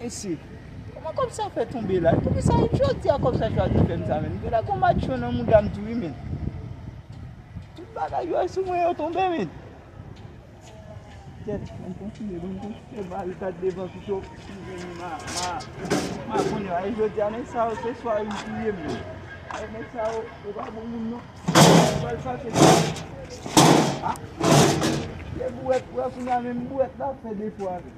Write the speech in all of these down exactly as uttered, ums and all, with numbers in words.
Mesye, kòman kòb sa fè tonbe la? Poukisa jodi a kòb sa chwazi fè m sa menm? Genlè gon match yo nan mouda m tou wi menm. Tout bagay yo sou mwen yo tonbe menm. Kèt, ban m kontinye, ban m kontinye, m al gad devan pito m jwenn ma, ma, ma kounye a. E jodi a nèg sa yo se swa yo touye m menm. Ay nèg sa yo, yo pa bon moun non. Yo pral fache. Ah! Se bouwèt, wè kounye a menm bouwèt la fè defo avè.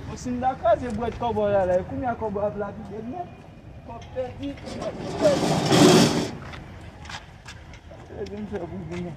Bon, si m ta kraze bwèt kòbòy la la, e kounye a kòbòy ap lapide m nèt. Kòb pèdi, kòb pèdi. Pèdi m fè pou vini.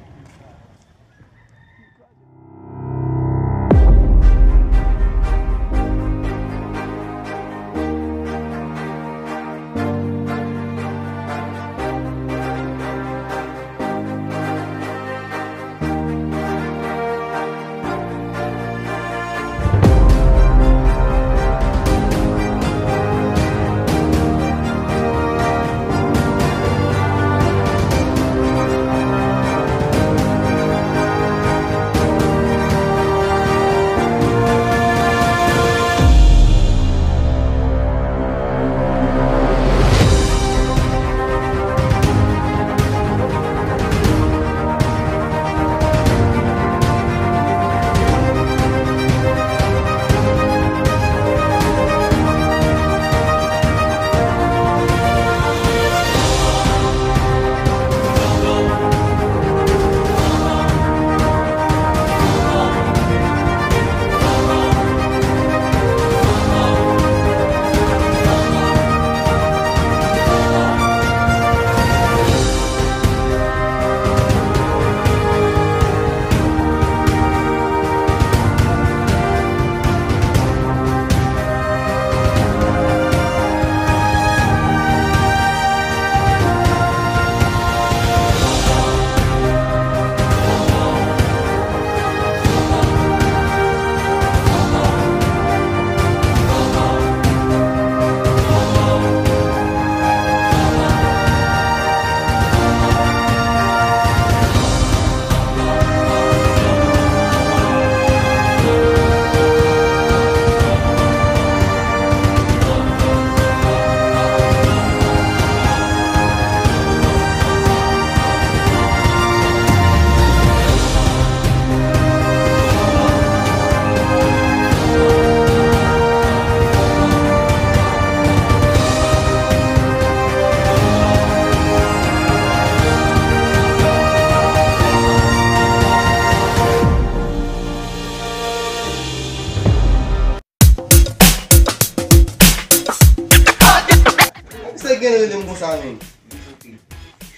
Sa gen rele m konsa menm.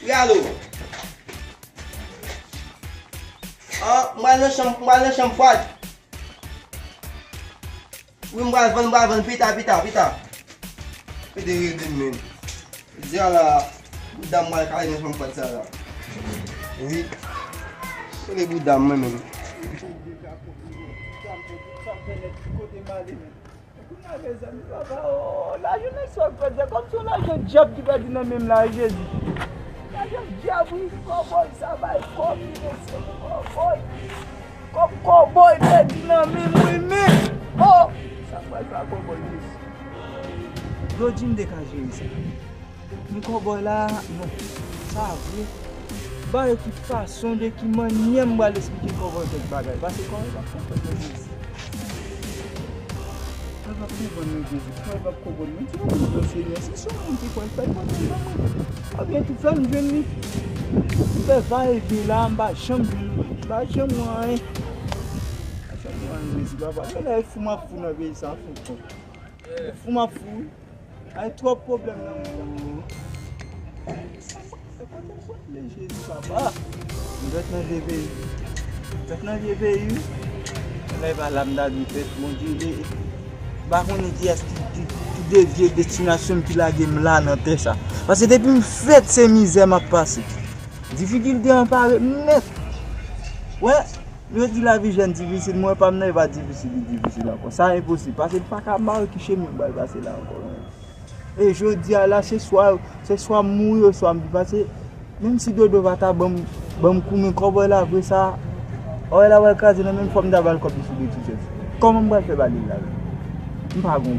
Wi, alo. Ah, m pral nan chanm, m pral nan chanm fwad. Wi, m pral vann, m pral vann pita, pita, pita. Pede rele m menm. Jodi a la, bouda m pral kale nan chanm fwad sa la. Wi. Rele bouda m mwen menm. Kote m ale menm. Kounye a, mezanmi, papa, oh, lajan nèg sa yo pèdi, kòmsi yon lajan dyab ki pèdi nan men m la, Jezi. Lajan dyab, wi, kòbòy sa bay kòb, wi, mesye, kòbòy. Kòb kòbòy pèdi nan men m, wi, men. Oh, sa pral fè kòbòy, Jezi. Yo di m te ka jere sa. Men kòbòy la, non. Sa vre. Ba yo ki fason, de ki mannyè m pral esplike kòbòy kèk bagay. Paske kòbòy p ap konprann nan Jezi. Kòbòy p ap konprann nan Jezi. Kòbòy p ap konprann. Men ti moun, Senyè, si se yon moun ki kwè, fè l pote l ban mwen. Oubyen tou fè m jwenn li. M fè va e vyen la, m pa janm jwenn li. M pa janm wè anyen. M pa janm wè anyen, Jezi, papa. Genlè e fou m ap fou nan peyi sa, fou. E fou m ap fou, wi. Ay, twòp pwoblèm nan mond lan. Kote m pral ale, Jezi, papa? M fèk nan vye peyi. M fèk nan vye peyi, wi. Lè pa la m ta dwe fèt, Bondye, e, m pa konnen kiyès ki, ki, ki devye destinasyon m, ki lage m la nan tè sa. Paske depi m fèt, se mizè m ap pase. Difikilte anpare m nèt. Wè, yo di lavi jèn difisil, mwen pa m nan e pa difisil, li difisil ankò. Sa enposib, paske m pa ka mare ki chemen m pral pase la ankò. E jodi a la, se swa, se swa m mouri, oswa m viv, paske menm si Dodo pa ta ban m, ban m kou, men kòbòy la vre sa, wè la, wè l kraze nan men m, fò m ta ba l kòb li sou de ti chèz. Kòman m pral fè ba li la? M pa gon.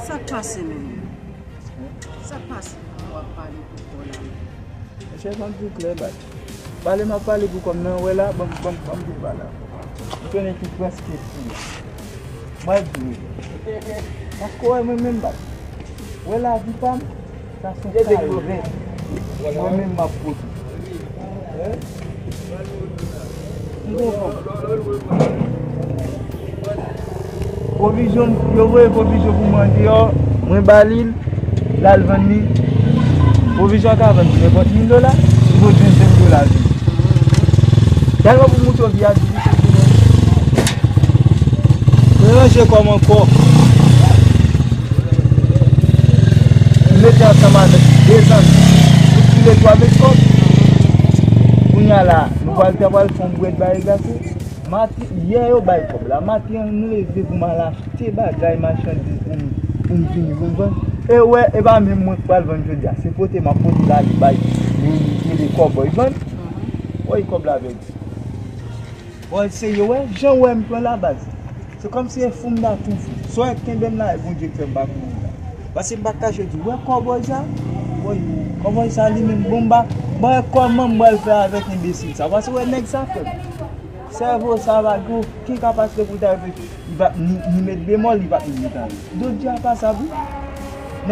Sa k pase menm? Sa k pase pou w ap pale pou kò la? Monchè, ban m di w klè, baz. Pale m ap pale pou kò m nan, wè la, ban m, ban m, ban m di w pale. M konnen ki prèske fou la. Mwen di w. Paske w wè mwen menm, baz. Wè lavi pa m, sa se yon kalvè. Mwen menm m ap pote. M gon fanm. Pwovizyon, yo voye pwovizyon pou mwen deyò, mwen ba li l, l al vann li. Pwovizyon ka vann pou nenpòt mil dola, li voye vennsenk dola vin. Tèlman pou moutre w vi a difisil pou nou. Mwen ranje kò m ankò. M mete ansanm avèk de zanmi. Nou file twa mèt kòb. Kounye a la, nou pral, ta pral fè yon bwèt bay glase. Maten, yè yo bay kòb la. Maten an, m leve pou m al achte bagay machandiz pou m, pou m vini pou m vann. E wè, e pa menm mwen k pral vann jodi a. Se pote m ap pote l ale bay moun ki rele Kòbòy vann. Woy, kòb la pèdi. Woy, serye, wè, jan w wè m pran la, baz. Se kòmsi e fou m ta tou fou. Sa w wè k kenbe m la, e Bondye k fè m pa kouri la. Paske m pa t kache di, wè Kòbòy sa? Woy, Kòbòy sa li menm, bon, m pa, m pa wè kòman m pral fè avèk enbesil sa. Paske wè nèg sa fè m. Sèvo sa pa gen okenn kapasite pou l ta reflechi. Li pa t ni, ni met bemòl, li pa t ni met ale. Dodje a pa sa tou.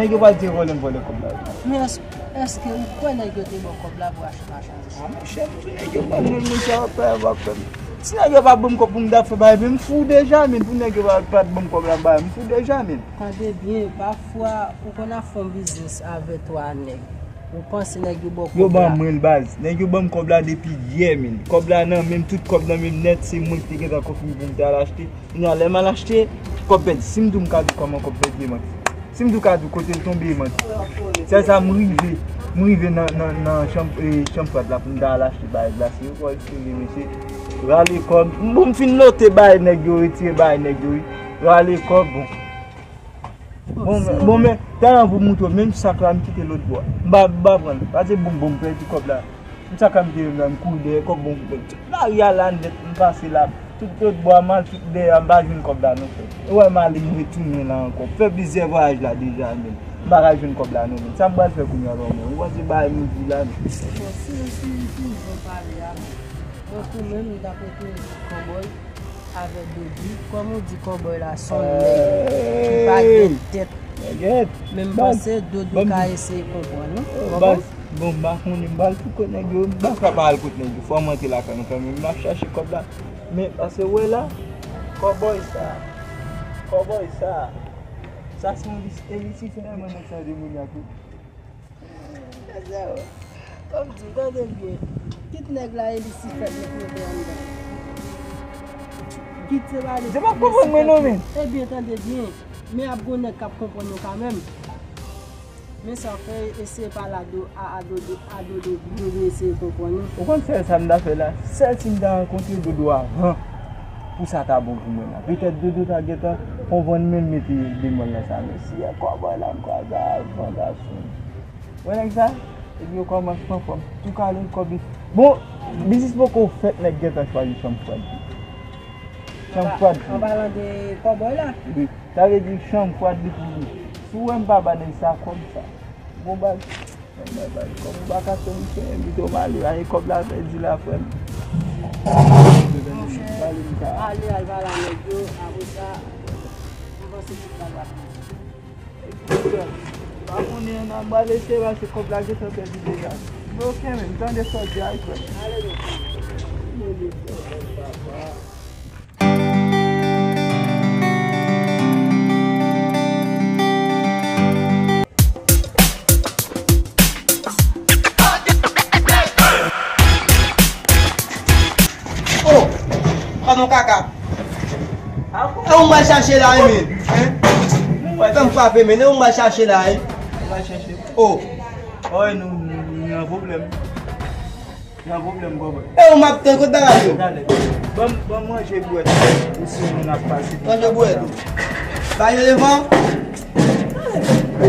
Nèg yo pa t vle vòlè m vòlè kòb la. Men èske, èske ou kwè nèg yo te ba w kòb la pou achte machandiz? A monchè, m di nèg yo ban m li, monchè, w ap fè, w ap fè m. Si nèg yo pa ban m kòb pou m ta fè bagay, men m fou deja, men pou nèg yo pa, pa t ban m kòb la, m fou deja, men. Tande byen, pafwa, ou konn ap fè yon biznis avè twa nèg. Ou panse nèg yo ba w kòb la? Yo ban mwen l, baz. Nèg yo ban m kòb la depi yè, men. Kòb la nan men m, tout kòb nan men m nèt, se mwen ki te gentan konfime pou m te al achte. Kounye a, lè m al achte, kòb pèdi. Si m di w m ka di w kòman kòb pèdi, e manti. Si m di w ka di w kote l tonbe, e manti. Sèl sa, m rive, m rive nan, nan, nan chanm, e, chanm fwad la pou m ta al achte bagay glase yo, kòb, mesye. Rale kòb. Bon, m fin note bagay nèg yo, retire bagay nèg yo, wi. Rale kòb, bon. Bon, men, bon, men, talè pou m moutre w, menm sak la, m kite lòt bò. M pa, m pa pran l. Paske bon, bon, m pèdi kòb la. M sak la, m te menm la, m kouri dèyè kòb, bon, tout lari a la nèt, m pase la. Tout lòt bò a, m al tout dèyè a, m pa jwenn kòb la non, frè. E wè m ale, m retounen la ankò. M fè plizyè vwayaj la deja, men m pa ka jwenn kòb la non, men. Sa m pral fè kounye a, non, men? Ou panse bagay m di la, men? Bon, si nou swiv, swiv jan w pale a, men. Mwen tou menm, m t ap retounen di Kòbòy avè Dodou. Kòm ou di Kòbòy la se yon nèg ki pa gen tèt. Men m panse Dodou ka eseye konprann ou. Konprann? Bon, m pa konnen, m pral fou kot nèg yo, m pa ka pa al kot nèg yo. Fò m rantre lakay mwen kanmenm, m ap chache kòb la. Men, paske wè la, Kòbòy sa, Kòbòy sa, sa se yon lis-, e Lisifè, mwen nèg sa demonyak wi. Kòm di, tande byen. Kit nèg la e Lisifè k mete anndan. Kit se pa Lisifè. Se pa konprann mwen non, men. Ebyen, tande byen. Men ap gon nèg k ap konprann nou kanmenm. Men sa w fè, eseye pale a Do, a, a Dodo, a Dodo, pou Dodo eseye konprann ou. Ou konn sèl sa m ta fè la? Sèl si m ta rankontre Dodo avan pou sa ta bon pou mwen la. Petèt Dodo ta gentan konprann mwen mete demann nan sa. Men si e Kòbòy la m kwaze avan gason. Wè nèg sa? Epi yo kòmanse pran fòm. Tou kale kòb li. Bon, biznis poko fèt, nèg gentan chwazi chanm fwad li. Chanm fwad li. An palan de Kòbòy la? Wi. Sa vle di chanm fwad li pou li. Si w wè m pa ba nèg sa kòb sa. Bon baz. Mwen bay kòb ou pa ka fè m fè, m kite w m ale. Aye kòb la pèdi la, frè m. Monchè, ale al pale a nèg yo, apre sa, m panse tout bagay ap byen. Pa konnen an, m pral eseye pase kòb la gentan pèdi deja. Men oke, men m tande sa w di a, frè m. Ale, men. Oh! Pran yon kaka. E ou m al chache la, wi, men. Fè m frape, men. E ou m al chache la, wi. Ou al chache. Oh. Oh, nou, nou, nou nan pwoblèm. Nan pwoblèm, kòman? E ou m ap tann, kot bagay yo? Talè. Ban m, ban m ranje bwèt. Ou si moun ap pase. Ranje bwèt ou. Ba yo devan.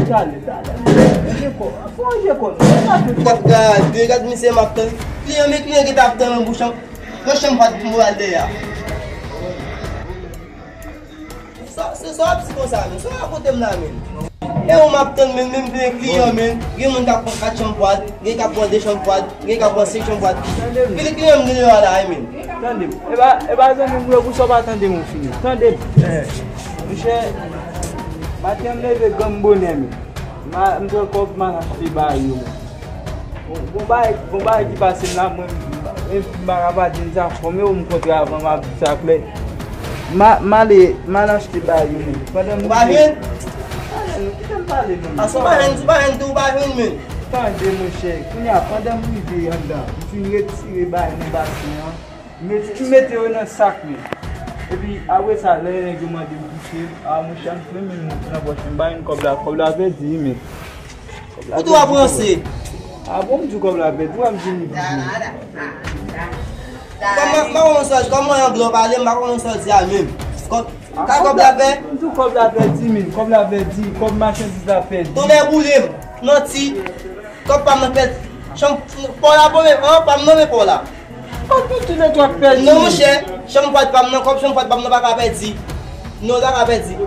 Talè, talè. Ranje kò. Fò ranje kò. Gad, gad, gad misye m ap tann. Kliyan, men kliyan ki t ap tann nan bouch an. Pran chanm fwad pou m al dèyè a. Sa, se sa w ap di konsa, men. Sa w rakonte m la, men. E ou m ap tann, men, men m vin kliyan, men. Gen moun k ap pran kat chanm fwad, gen k ap pran de chanm fwad, gen k ap pran senk chanm fwad. Vin kliyan m gen deyò a la, men. Tande m. E pa, e pa zanmi m, pou sa w pa tande m, ou fini. Tande m. Monchè, maten m leve granm bonè, men. Ma, m pran kòb, m al achte ba yo, men. Bon, bon bagay, bon bagay ki pase m la, mwen, mwen, m pa ka pa di n sa, fò m yo m kontre avan, m ap di sa klè. Ma, m ale, m al achte ba yo, men. Pandan m... Ou pa jwenn? Pale, nou kite m pale, non. Paske ou pa jwenn, ou pa jwenn tou, ou pa jwenn, men. Tande, monchè, kounye a, pandan m rive anndan, m fin retire bagay nan basen an. Met, m mete yo nan sak, men. Epi, apre sa, lè nèg yo mande m kite, a, monchè, m fè men m nan pòch mwen, m ba youn kòb la, kòb la pèdi, men. Kòb la pèdi. Ou tou ap ranse. A bon, m di w kòb la pèdi, w ap di m pèdi. Kòman, m pa konn sa, kòman yon glò pale, m pa konn sa di a menm. Kòb, ka kòb la pè? M di w kòb la pèdi, men, kòb la pèdi, kòb machandiz la pèdi. Tonnè boule m, manti. Kòb pa m nan pèdi. Chanm, pa w la bon, men, an, pa m nan, men pa w la. Kòb nou toulède ap pèdi. Non, monchè, chanm fwad pa m nan, kòb chanm fwad pa m nan pa ka pèdi. Non, li pa ka pèdi.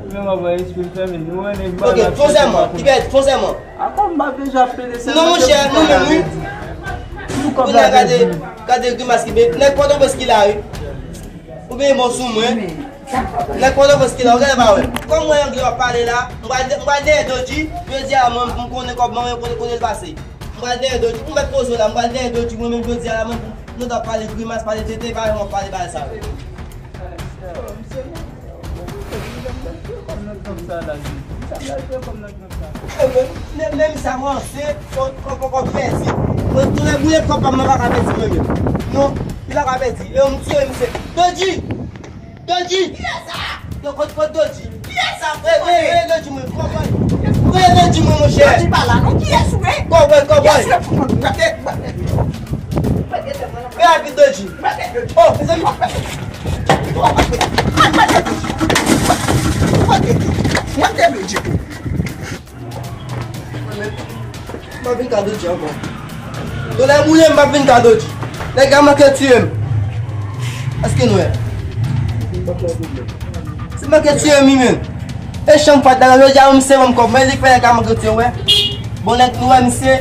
Men w ap wè espri fèmen, nou wè nèg... Ok, fon sèman, li pèdi, fon sèman. A kòb m ap deja pede sèman. Non, monchè, nou menm, wi. Kounye a, gade, gade grimas ki, nèg Pòtoprens ki la, wi. Ou byen bon sou mwen. Nèg Pòtoprens ki la, ou genlè pa wè m. Kòm mwen anglè w ap pale la, m pral, m pral dèyè Dodji, jodi a mwen, m konnen kòb mwen, mwen konnen kote l pase. M pral dèyè Dodji, ou mèt poze w la, m pral dèyè Dodji, mwen menm jodi a la, mwen, nou t ap pale grimas, pale tenten, pa janm w ap pale bagay sa yo. Menm sa mwen se, kòb, kòb, kòb pèdi. Mwen tounen boule kòb pa m nan pa ka pèdi mwen menm. Non, li pa ka pèdi. E yon m tire misye. Dodji! Dodji! Kiyès sa? Yo, kot, kot Dodji? Kiyès sa? Rele, rele Dodji mwen, kòbòy. Rele Dodji mwen, monchè. Dodji pa la non, kiyès ou ye? Kòbòy, kòbòy. Kiyès ou ye? Gade, gade. Rele avèk Dodji. Gade Dodji. Oh, mezanmi. Gade Dodji. Gade Dodji. Gade Dodji. M ap vin ka Dodji ankò. Tonnè boule m, m ap vin ka Dodji. Nèg la manke tiye m. Èske nou wè? Se manke tiye m, wi, men. E chanm fwad la, jodi a, m se banm kòb, men li k fè nèg la manke tiye m, wè. Bon, nèg nou wè, misye.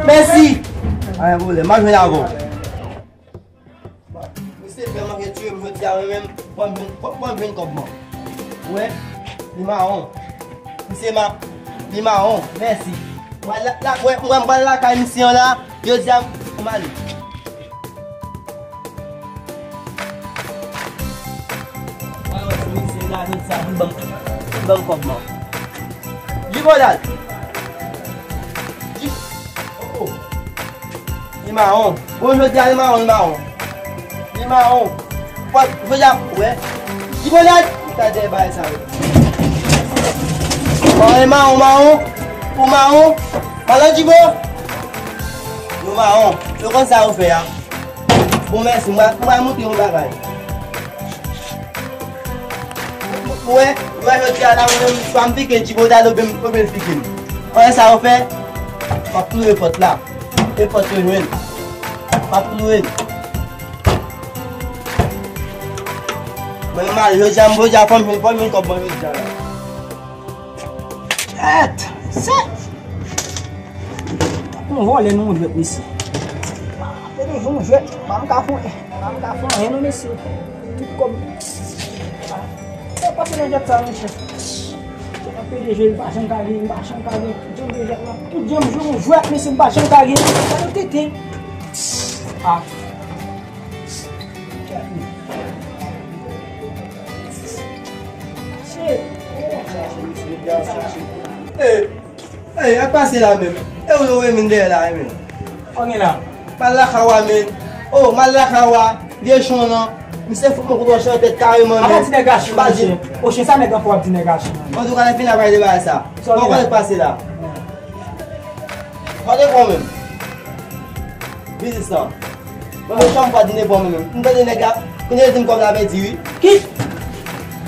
Mèsi. Pa gen pwoblèm, m ap jwenn avè w. Misye fè manke tiye m jodi a, mwen menm, ban m jwenn, ban m jwenn kòb mwen. Ou wè, li mawon. Misye ma, li mawon, mèsi. Mwen la, la, mwen, mwen, mwen lakay misye an la, jodi a, m ale. Mwen wè si misye la jodi a, pou l ban m, pou l ban m kòb mwen. Jibolad! Ji-, oh, oh. Li mawon. Bon, jodi a, li mawon, li mawon. Li mawon. Fò, jodi a, wè. Jibolad! Gade bagay sa yo. Bon, li mawon, mawon. Ou mawon. Malandjibo! Nou mawon. Yo konn sa yo fè a. Bon, mèsi. Mwen, mwen montre yon bagay. Ou wè, ou wè jodi a la, mwen menm, swa m pike Jibolad oubyen, oubyen l pike m. Ou wè sa yo fè? M ap ploure pòt la. E pòt yo jwenn. M ap ploure l. Mwen menm, jodi a, jodi a, fò m jwenn, fò m jwenn kòb mwen jodi a la. Kèt! Se yon vòlè nou jwèt, mesye. Se toujou yon jwèt. Pa m ka fè, pa m ka fè anyen non, mesye. Tout kòb. Sa pase nan jwèt sa, mesye. Se yon P D G, m pa janm ka genyen, m pa janm ka genyen. Tout jan de jwèt la, tout jan m jwe yon jwèt, mesye, m pa janm ka genyen. Sa yo tenten. Ah. Shit. Hey, hey, ak pase la menm. E ou yo renmen dèyè la, renmen. Fò gen la. Mal lakay ou a, men. Oh, mal lakay ou a. Vye chon nan. Misye fout mwen kout wòch nan tèt kareman, men. Apa ti nèg Achi, monchè. Ochen, sa nèg an fò ap di nèg Achi, man. Antouka, lè fini ap pale de bagay sa. Bon, konnen k pase la. Kote kò menm? Biznis lan. Mwen menm chanm fwa di ne bon mwen menm. M tande nèg la, kounye a li di m kòb la pèdi wi. Ki?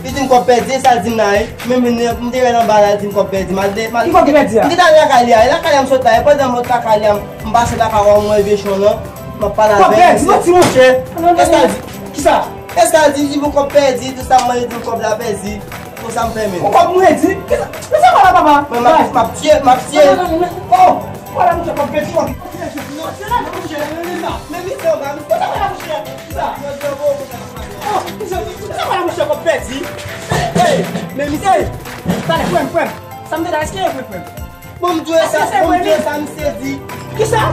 Li di m kòb pèdi, e sa l di m la wi. Menm m te rele anba la, li di m kòb pèdi. M al de, m al... Ki kòb ki pèdi a? M te ale lakay li a, e lakay li a m sot la, e pandan m sot lakay li a, m pase lakay ou a, m wè vye chon nan, m ap pale avè l. Kòb pèdi, manti monchè. Kisa l di? Kisa? Èske l di, di m kòb pèdi, tout sa m mande di m kòb la pèdi, pou sa m fè menm? Ou kòb mwen di? Kisa? Men sa pa la, papa. Mwen, m ap, m ap tiye, m ap tiye. Non, non, non, non. Oh! Wala, mouche, kòb pèdi, kòb. Non, se la, mouche, men, men sa. Men misye, ou pa misye. Sa pa la, mouche. Kisa? Oh, mouche, sa pa la, mouche, kòb pèdi. Hey, men misye. Talè, frè m, frè m. Sa m te la, èske e vre, frè m? Bon, m di w sa, bon, m di w sa, misye di. Kisa?